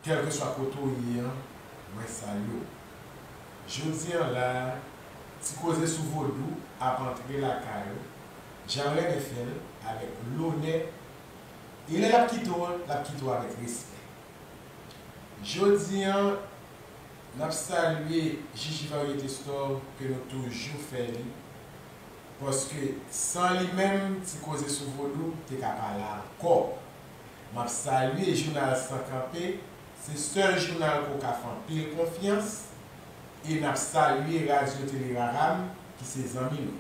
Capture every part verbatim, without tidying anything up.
Kèlkeswa kote w ye an, mwen salye w. Jodi an la a, Ti Koze sou Vodou ap antre lakay ou, jan l renmen fè l, avèk lonè, e lè l ap kite w, l ap kite w avèk respè. Jodi an, n ap salye Jiji Variété Store ke nou toujou fè li, paske san li menm, Ti Koze sou Vodou te ka pa la ankò. M ap salye jounal San Kanpe, se sèl jounal ke w ka fè anpil konfyans, e n ap salye Radyo Tele Raram, ki se zanmi nou.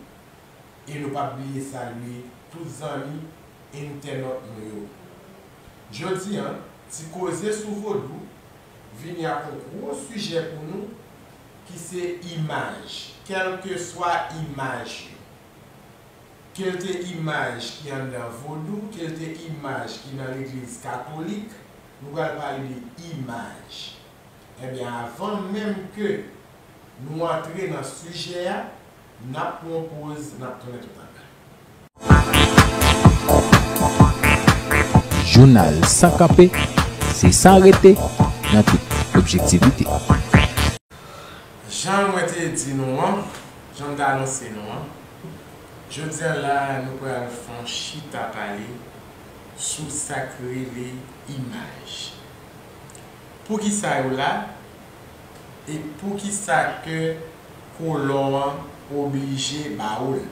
E nou p ap bliye salye tout zanmi entènòt nou yo. Jodi an, Ti Koze sou Vodou vini ak yon gwo sijè pou nou, ki se imaj, kèlkeswa imaj yo. Ke l te imaj ki anndan vodou, ke l te imaj ki nan legliz katolik, nou pral pale de imaj. Ebyen, avan menm ke nou antre nan sijè a, n ap pran yon poz, n ap tounen tout anba. Jounal San Kanpe, se san rete nan tout objektivite. Jan mwen te di nou an, jan m te anonse nou an, jodi a la a, nou pral fè yon chita pale sou sa k rele imaj. Poukisa yo la? E poukisa ke kolon an oblije ba w l?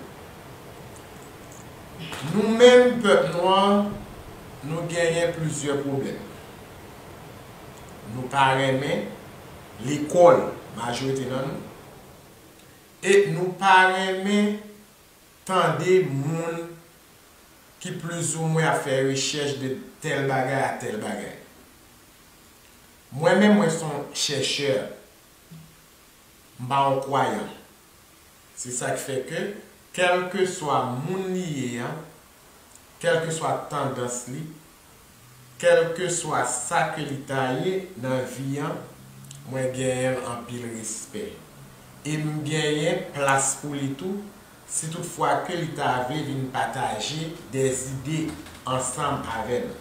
Nou menm, pèp nwa, nou genyen plizyè pwoblèm. Nou pa renmen lekòl, majorite nan nou. E nou pa renmen tande moun ki plizoumwen ap fè rechèch de tèl bagay a tèl bagay. Mwen menm, mwen se yon chèchè, m pa yon kwayan. Se sa k fè ke, kèlkeswa moun li ye an, kèlkeswa tandans li, kèlkeswa sa ke li ta ye nan vi an, mwen genyen l anpil respè. E m genyen plas pou li tou, si toutfwa ke li ta vle vin pataje de zide ansanm avè m.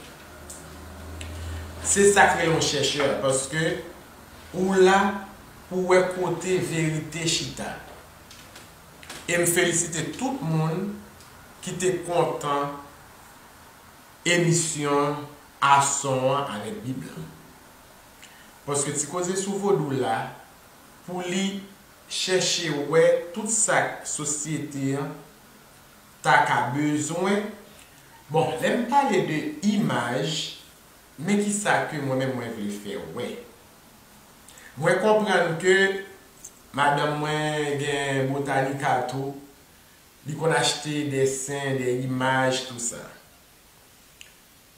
Se sa k rele yon chèchè, paske ou la pou wè kote verite chita. E m felisite tout moun ki te kontan emisyon Ason an avèk Bib la. Paske Ti Koze sou Vodou la, pou li chèche wè tout sa k sosyete an ta ka bezwen. Bon, lè m pale de imaj, men kisa ke mwen menm mwen vle fè wè. Mwen konprann ke madanm mwen gen Botanica tou, li konn achte desen, de imaj, tou sa.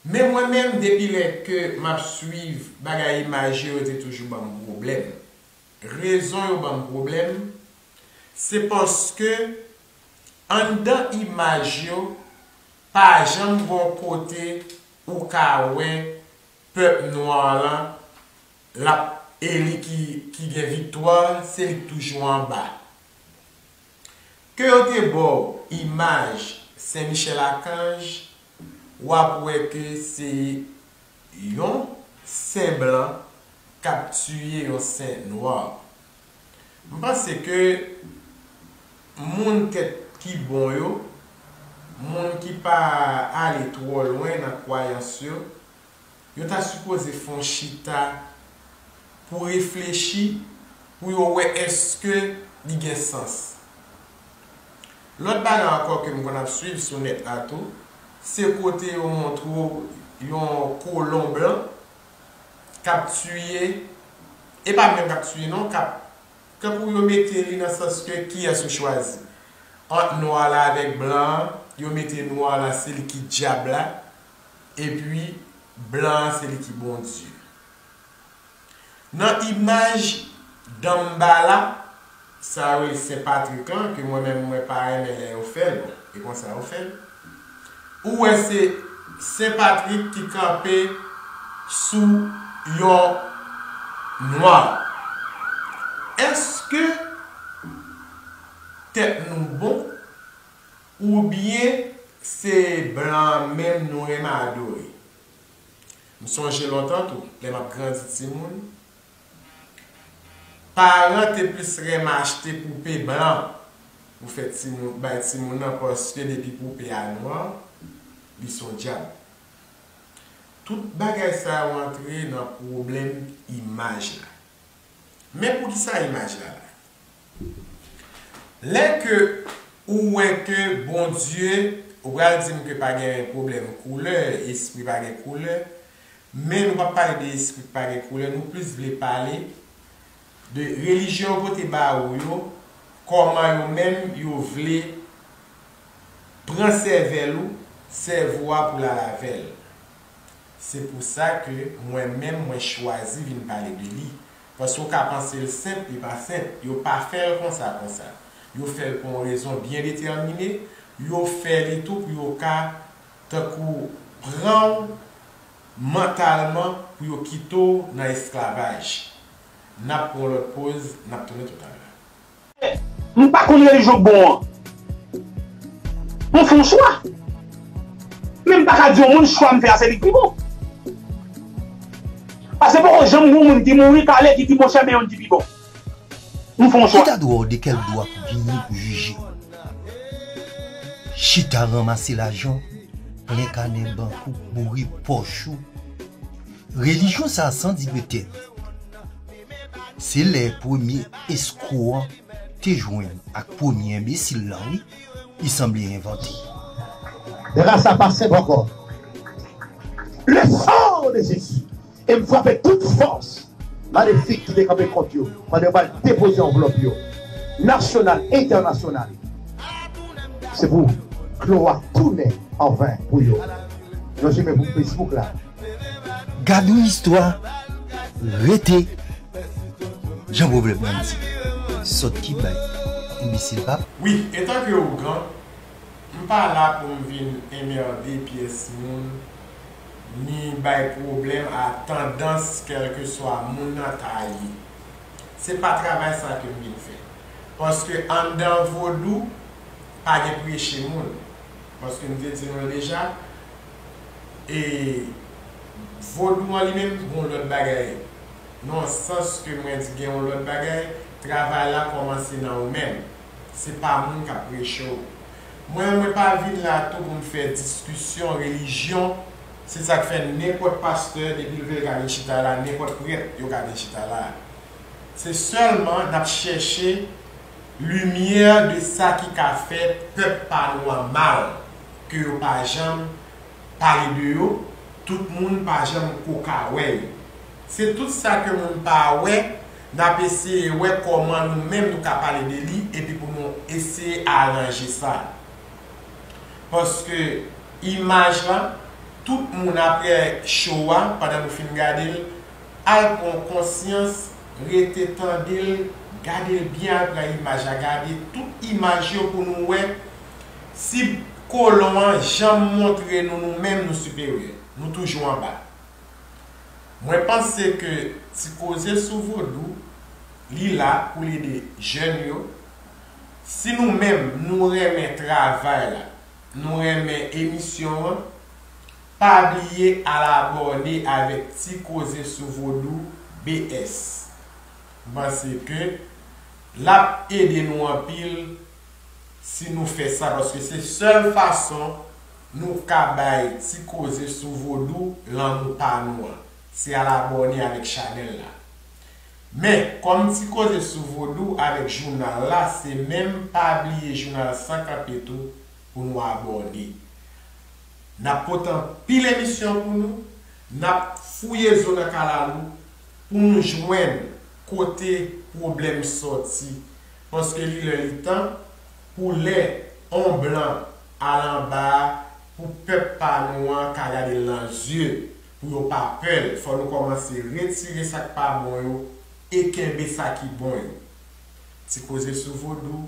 Men mwen menm, depi lè ke m ap swiv bagay imaj yo, yo te toujou ban m pwoblèm. Rezon yo ban m pwoblèm, se paske anndan imaj yo, pa janm gon kote ou ka wè pèp nwa lan, l ap, e li ki, ki gen viktwa, se li k toujou anba. Ke yo te ba w imaj Sen Michèl Akanj, w ap wè ke se yon sen blan k ap tiye yon sen nwa. M panse ke moun tèt ki bon yo, moun ki pa ale twò lwen nan kwayans yo, yo ta sipoze fè yon chita pou reflechi, pou yo wè èske li gen sans. Lòt bagay ankò ke m konn ap swiv sou nèt la tou, se kote yo montre w yon kolon blan k ap tiye, e pa menm k ap tiye non, k ap, tankou yo mete li nan sans ke kiyès ou chwazi. Ant nwa la avèk blan an, yo mete nwa la se li ki dyab la, epi blan an se li ki Bondye. Nan imaj Danmbala, sa yo rele Sen Patrik lan, ke mwen menm mwen pa renmen lè yo fè l, bon, e konsa yo fè l. Ou wè se Sen Patrik ki kanpe sou yon nwa. Èske tèt nou bon, oubyen se blan an menm nou renmen adore? M sonje lontan tou, lè m ap grandi timoun, paran te plis renmen achte poupe blan pou fè timoun, bay timoun nan, paske depi poupe a nwa, li se yon dyab. Tout bagay sa yo antre nan pwoblèm imaj la. Men poukisa imaj la la? Lè ke ou wè ke Bondye, ou pral di m ke pa gen pwoblèm koulè, espri pa gen koulè, men nou p ap pale de espri ki pa gen koulè, nou plis vle pale de relijyon yo pote ba ou yo, kòman yo menm yo vle pran sèvèl ou, sèvo a pou l al avè l. Se pou sa ke mwen menm, mwen chwazi vin pale de li. Paske w ka panse l senp, li pa senp. Yo pa fè l konsa, konsa. Yo fè l pou yon rezon byen detèmine. Yo fè li tou pou yo ka, tankou, pran w mantalman, pou yo kite w nan esklavaj. N ap pran yon lòt poz, n ap tounen toutalè. M pa konn relijyon k bon an. M fè yon chwa. Men m pa ka di yon moun chwa m fè a se li k pi bon. Paske poko janm gen yon moun ki mouri k ale ki di monchè men youn ki pi bon. M fè yon chwa. Chita dwòl de kèl dwa k vini pou jije. Chita ranmase lajan, plen kanè bank ou, boure pòch ou. Relijyon sa a san di petèt, se lè premye eskwo an te jwenn ak premye enbesil lan wi, li sanble envante. Ras sa pa senp ankò. Le sang de Jésus. E m frape tout fòs malefik ki te kanpe kont yo pandan yo pral depoze anvlòp yo, nasyonal, entènasyonal. Se pou glwa tounen an ven pou yo. Nou simen pou Facebook la. Gad yon istwa, rete jan pwovèb lan di, sòt ki bay enbesil pa. Wi, etanke ougan, m pa la pou m vin enmède pyès moun, ni bay pwoblèm a tandans kèlkeswa moun nan ta ye. Se pa travay sa ke m vin fè. Paske anndan vodou, pa gen preche moun. Paske m te di nou l deja, e vodou an li menm, gen yon lòt bagay. Nan sans ke mwen di gen yon lòt bagay, travay la kòmanse nan ou menm. Se pa moun k ap preche w. Mwen, mwen pa vin la tou pou m fè diskisyon relijyon. Se sa k fè nenpòt pastè, depi l vle, l ka vin chita la, nenpòt prèt, yo ka vin chita la. Se sèlman n ap chèche limyè de sa ki ka fè pèp pa nou an mal, ke yo pa janm pale de yo, tout moun pa janm ko ka wè yo. Se tout sa ke moun pa wè, n ap eseye wè kòman nou menm nou ka pale de li epi pou nou eseye aranje sa. Paske imaj la, tout moun apre show a, pandan nou fin gade l, al pran konsyans, rete tande l, gade l byen, al pran imaj la, gade tout imaj yo pou nou wè si kolon an janm montre nou nou menm nou siperyè. Nou toujou anba. Mwen panse ke Ti Koze sou Vodou, li la pou l ede jèn yo. Si nou menm nou renmen travay la, nou renmen emisyon an, pa bliye al abòne avèk Ti Koze sou Vodou B S. M panse ke l ap ede nou anpil si nou fè sa, paske se sèl fason nou ka bay Ti Koze sou Vodou lanmou pa nou an, se al abòne avèk chanèl la. Men, kòm Ti Koze sou Vodou avèk jounal la, se menm pa bliye jounal San Kanpe tou pou nou abòne. N ap pote anpil emisyon pou nou, n ap fouye zo nan kalalou pou nou jwenn kote pwoblèm sòti. Paske li lè li tan pou lè on blan al anba a pou pèp pa nou an ka gade l nan zye, pou yo pa pè l. Fò nou kòmanse retire sa k pa bon yo e kenbe sa ki bon yo. Ti Koze sou Vodou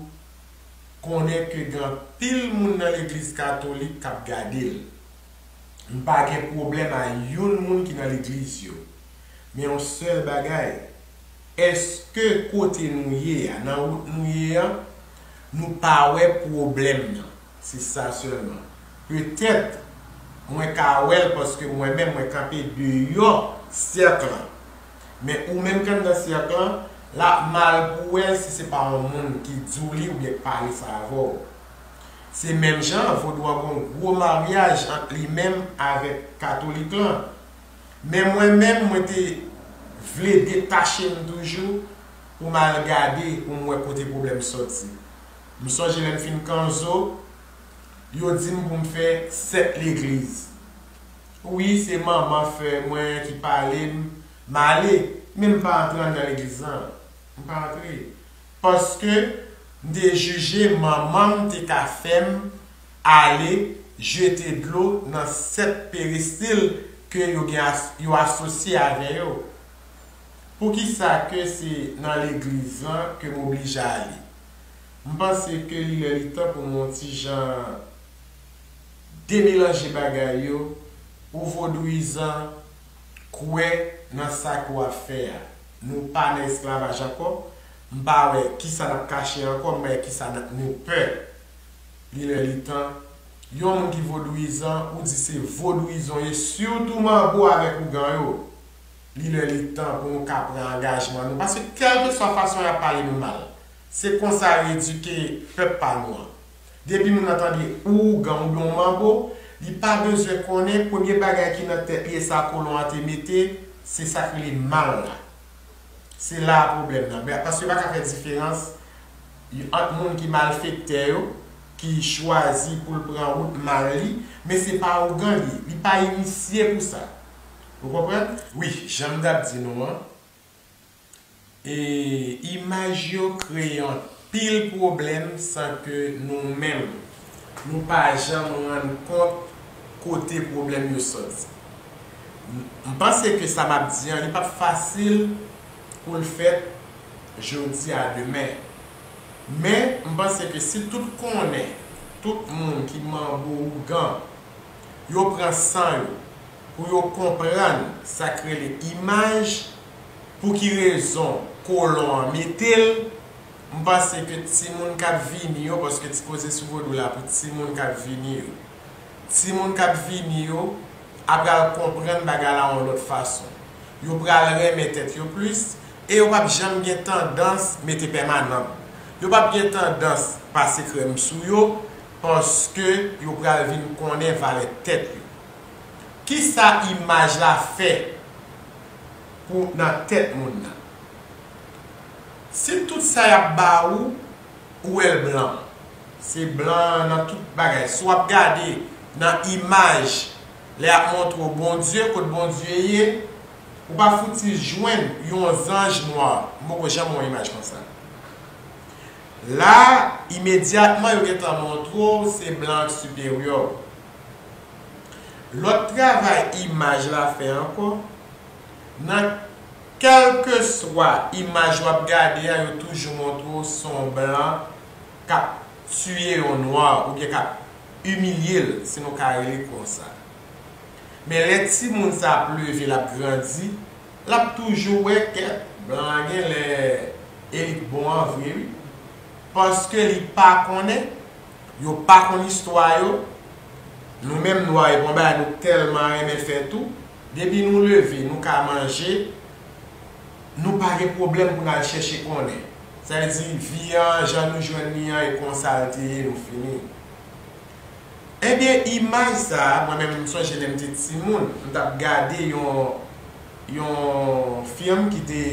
konnen ke gen anpil moun nan legliz katolik k ap gade l. M pa gen pwoblèm a youn moun ki nan legliz yo. Men yon sèl bagay, èske kote nou ye a, nan wout nou ye a, nou pa wè pwoblèm nan? Se sa sèlman. Petèt, Mwen ka wè l paske mwen menm mwen kanpe deyò sèk lan. Men ou menm k anndan sèk lan, l ap mal pou w wè l si se pa yon moun ki di w li oubyen k pale sa avè w. Se menm jan, vodou an gen yon gwo maryaj ant li menm avèk katolik lan. Men mwen menm, mwen te vle detache m toujou pou m al gade, pou m wè kote pwoblèm sòti. M sonje lè m fin kanzo, yo di m pou m fè sèt legliz. Wi, se manman, frè mwen ki pale m, m ale, men m pa antre anndan legliz lan. M pa antre. Paske m te jije manman m te ka fè m ale jete dlo nan sèt peristil ke yo gen as- yo asosye avè yo. Poukisa ke se nan legliz lan ke m oblije ale? M panse ke li lè li tan pou m yon ti jan demelanje bagay yo. Ou vodouyizan, kwè nan sa ke w ap fè a. Nou pa nan esklavaj ankò. M pa wè kisa n ap kache ankò, m pa wè kisa n ap nou pè. Li lè li tan. Yon moun ki vodouyizan, ou di se vodouyizan w ye, sitou manbo avèk ougan yo. Li lè li tan pou nou ka pran angajman nou. Paske kèlkeswa fason y ap pale nou mal, se konsa yo edike pèp pa nou an. Depi moun nan tande ougan oubyen yon manbo, li pa bezwen konnen premye bagay ki nan tèt li e sa kolon an te mete, se sa k rele mal la. Se la a pwoblèm nan. Men, paske yo pa ka fè diferans ant moun ki malfektè yo, ki chwazi pou l pran wout mal li, men se pa ougan li ye. Li pa inisye pou sa. Ou konprann? Wi, jan m t ap di nou an, e, imaj yo kreye anpil pwoblèm san ke nou menm, nou pa janm rann kont kote pwoblèm yo sòti. M, m panse ke sa m ap di an, li p ap fasil pou l fèt jodi a demen. Men, m panse ke si tout konnen, tout moun ki manbo ougan, yo pran san yo pou yo konprann sa k rele imaj, pou ki rezon kolon an mete l, m panse ke timoun k ap vini yo, paske ti koze sou vodou la pou timoun k ap vini yo. Timoun k ap vini yo ap pral konprann bagay la yon lòt fason. Yo pral renmen tèt yo plis e yo p ap janm gen tandans mete pèmanan. Yo p ap gen tandans pase krèm sou yo paske yo pral vin konnen valè tèt yo. Kisa imaj la fè pou nan tèt moun nan? Si tout sa y ap ba ou, ou wè l blan. Se blan nan tout bagay. Si w ap gade nan imaj, lè y ap montre w Bondye, kot Bondye ye, ou pa fouti jwenn yon zanj nwa. M poko janm wè yon imaj konsa. La, imedyatman, yo gentan montre w se blan k siperyè w. Lòt travay imaj la fè ankò, nan kèlkeswa imaj w ap gade a, yo toujou montre w se yon blan k ap tiye yon nwa oubyen k ap imilye l, si nou ka rele l konsa. Men lè timoun sa ap leve, l ap grandi, l ap toujou wè kèt blan an genlè e li k bon an vre wi. Paske li pa konnen, yo pa konn istwa yo. Nou menm nwa e bon bagay nou tèlman renmen fè tou. Depi nou leve, nou ka manje, nou pa gen pwoblèm pou n al chèche konnen. Sa vle di vi an, jan nou jwenn li an, e konsa l te ye, nou fini. Ebyen, imaj sa a, mwen menm, m sonje lè m te timoun, m t ap gade yon, yon fim ki te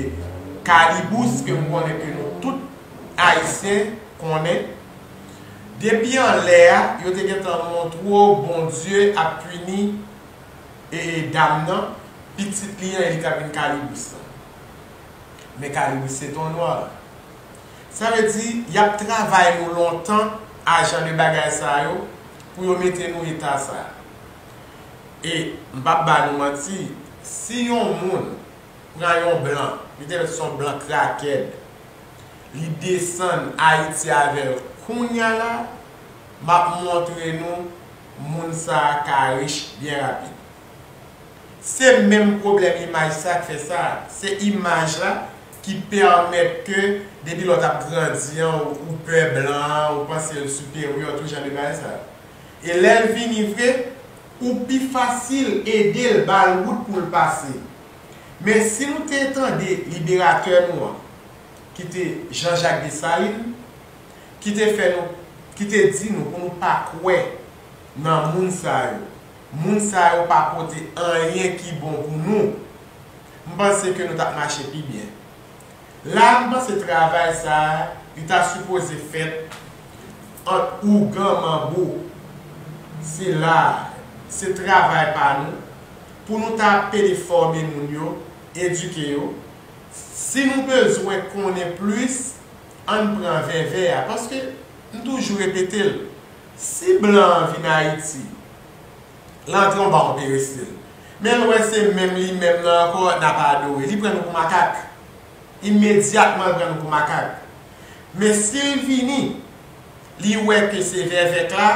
Kalibous, ke m konnen ke nou tout Ayisyen konnen. Depi anlè a, yo te gentan montre w Bondye ap pini e dam nan, pitit li an, e li k ap vin Kalibous lan. Men Kalibous se t on nwa. Sa vle di, y ap travay nou lontan a jan de bagay sa yo pou yo mete nou eta sa. E m p ap ba nou manti, si yon moun pran yon blan, li te mèt se yon blan krakèd, li desann Ayiti avè l kounye a la, m ap montre nou moun sa a ka rich byen rapid. Se menm pwoblèm imaj sa k fè sa. Se imaj la ki pèmèt ke depi lè w t ap grandi an, ou, ou pè blan an, ou panse l siperyè, tout jan de bagay sa. E lè l vini vre, pou pi fasil ede l ba l wout pou l pase. Men si nou te tande liberatè nou an, ki te Jean Jacques Dessalines, ki te fè nou, ki te di nou pou nou pa kwè nan moun sa yo. Moun sa yo pa pote anyen ki bon pou nou. M panse ke nou t ap mache pi byen. La, m panse travay sa a, li ta sipoze fèt ant ougan manbo. Se la, se travay pa nou, pou nou ta pede fòme moun yo, edike yo. Si nou bezwen konnen plis, ann pran vèvè a, paske m toujou repete l, si blan an vin Ayiti, l antre yon ba yon perestil. Men l wè se menm li menm nan ankò, n ap adore. Li pran nou pou makak. Imedyatman, l pran nou pou makak. Men si l vini, li wè ke se vèvè k la,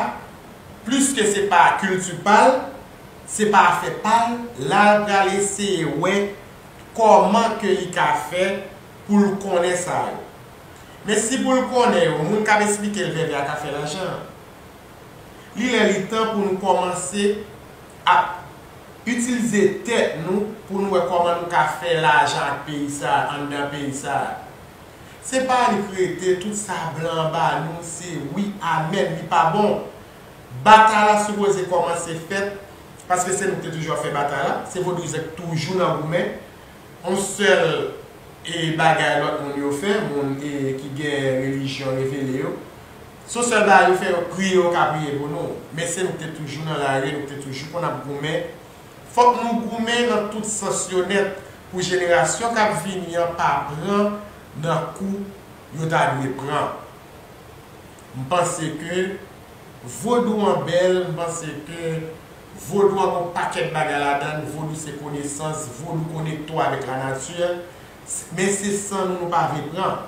pliske se pa kilti pa l, se pa afè pa l, la l pral eseye wè kòman ke li ka fè pou l konnen sa yo. Men si pou l konnen yo, moun k ap esplike l vèvè a ka fè lajan an. Li lè li tan pou nou kòmanse ap itilize tèt nou pou nou wè kòman nou ka fè lajan ak peyi sa a, anndan peyi sa a. Se pa annik rete tout sa blan an ba nou, se wi, amèn, li pa bon. Batay la sipoze kòmanse fèt, paske se nou ki te toujou ap fè batay la, se vodouyizan ki toujou nan goumen. On sèl e bagay lòt moun yo fè, moun e ki gen relijyon revele yo, se on sèl bagay yo fè, yo priye, yo ka priye pou nou. Men se nou ki te toujou nan lari, nou ki te toujou konn ap goumen. Fòk nou goumen nan tout sans yo nèt pou jenerasyon k ap vini an pa pran nan kou yo ta dwe pran. M panse ke vodou an bèl, m panse ke vodou an gon pakèt bagay ladan l, vodou se konesans, vodou konekte w avèk lanati, men se san nou nou pa vle pran.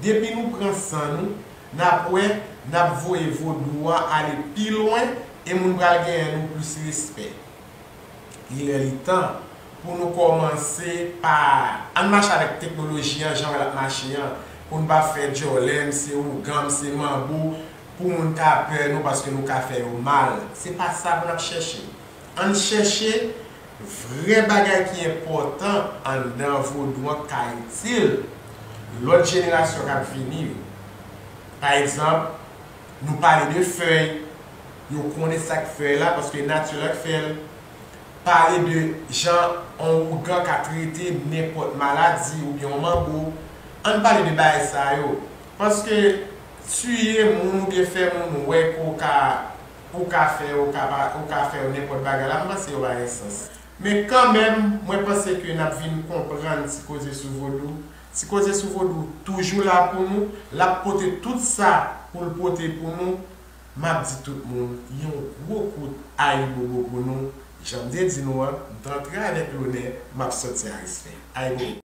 Depi nou pran san nou, n ap wè, n ap voye vodou an ale pi lwen e moun pral genyen nou plis respè. Li lè li tan pou nou kòmanse pa, ann mache avèk teknoloji an jan l ap mache an, pou n pa fè djòlè, m se ougan, m se manbo, pou moun ka pè nou paske nou ka fè yo mal. Se pa sa pou n ap chèche. Ann chèche vrè bagay ki enpòtan anndan vodou an k ka itil lòt jenerasyon k ap vini yo. Pa egzanp, nou pale de fèy, yo konnen sa k fèy la paske nati la k fè l. Pale de jan on ougan ka trete nenpòt maladi oubyen on manbo. Ann pale de bagay sa yo. Paske tiye moun oubyen fè moun wè ke w ka, ou ka fè, ou ka pa, ou ka fè nenpòt bagay la, m panse yo pa gen sans. Men kanmenm, mwen panse ke n ap vin konprann Ti Koze sou Vodou. Ti Koze sou Vodou toujou la pou nou, l ap pote tout sa pou l pote pou nou. M ap di tout moun yon gwo kout ayibobo pou nou. Jan m te di nou an, m t antre avèk lonè, m ap sòti a respè. Ayibobo.